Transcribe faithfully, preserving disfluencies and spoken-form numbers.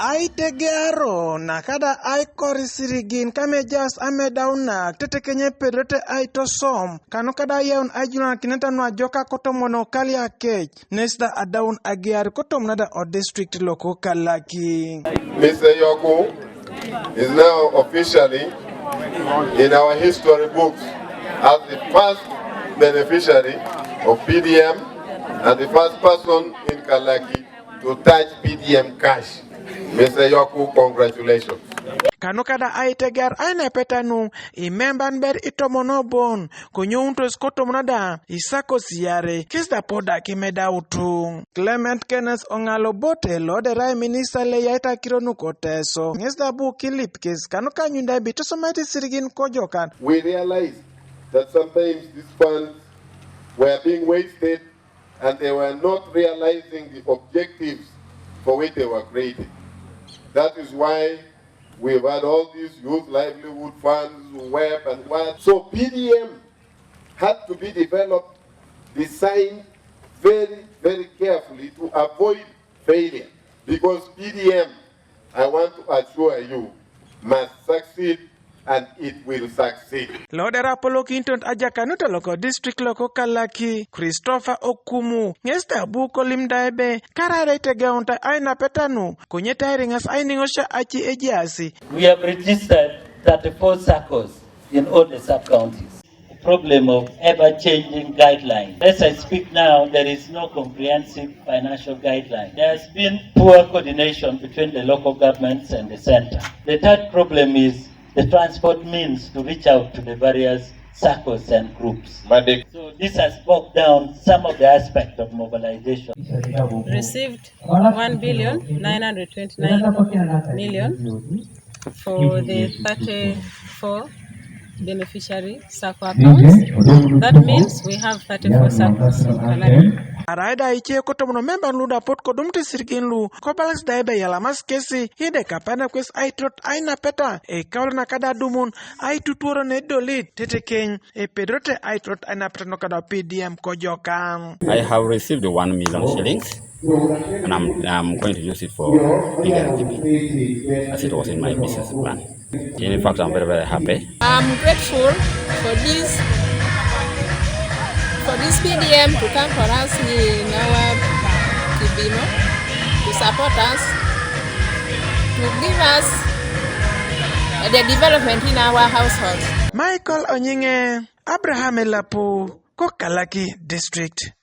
Aitegearo na kada aikor isirigin kame ejaas amedaunak tetekenye epedorete aitosom kanu kada ayaun aijulanakineta nu ajoka kotomon okaliakec nes da adaun agear kotomon ada o district loko Kalaki. Mister Yoku is now officially in our history books as the first beneficiary of P D M and the first person in Kalaki to touch P D M cash. Mister Yoku, congratulations. Kanu kada aitegear ainapeta nu imemban ber itomon obon konyountos kotomon ada isakos iare kes da poda kimedautu. Clement Kenneth Ongalo Bote lo derai minista le yaitakiro nu ko Teso ŋes da bu kilip kes kanu kanyunda bi tosomait isirigin kojokan. We realize that sometimes these funds were being wasted and they were not realizing the objectives for which they were created. That is why we've had all these youth livelihood funds, web and what. So P D M had to be developed, designed very, very carefully to avoid failure. Because P D M, I want to assure you, must succeed and it will succeed. Lo dera polokinton ajakanut loko district loko Kalaki, Christopher Okumu, ŋes da bu kolim da ebe karare itegeunta ainapeta nu konye tairiŋas ainiŋosia aci ejaasi. We have registered thirty-four saccos in all the sub-counties. The problem of ever-changing guidelines. As I speak now, there is no comprehensive financial guideline. There has been poor coordination between the local governments and the center. The third problem is the transport means to reach out to the various circles and groups. But the So this has bogged down some of the aspects of mobilization. Received one billion nine hundred twenty-nine million for the thirty-four beneficiary sacco accounts. That means we have thirty-four saccos in Kalaki. Araida ice kotomono memban lu da pot kodum tisirgin lu kobalas da ebe yalamas kesi hide kapana kwes aitrot ainapeta e kawla na kada dumun aitutuoro ne dolit tetekeny e pedrote aitrot ainapeta no kada P D M kojokan. I have received one million shillings and I'm, I'm going to use it for bigger giving as it was in my business plan. In fact, I'm very, very happy. I'm grateful for this, for this P D M to come for us in our Kibimo, to support us, to give us the development in our household. Michael Onyinge, Abraham Elapu, Kokalaki District.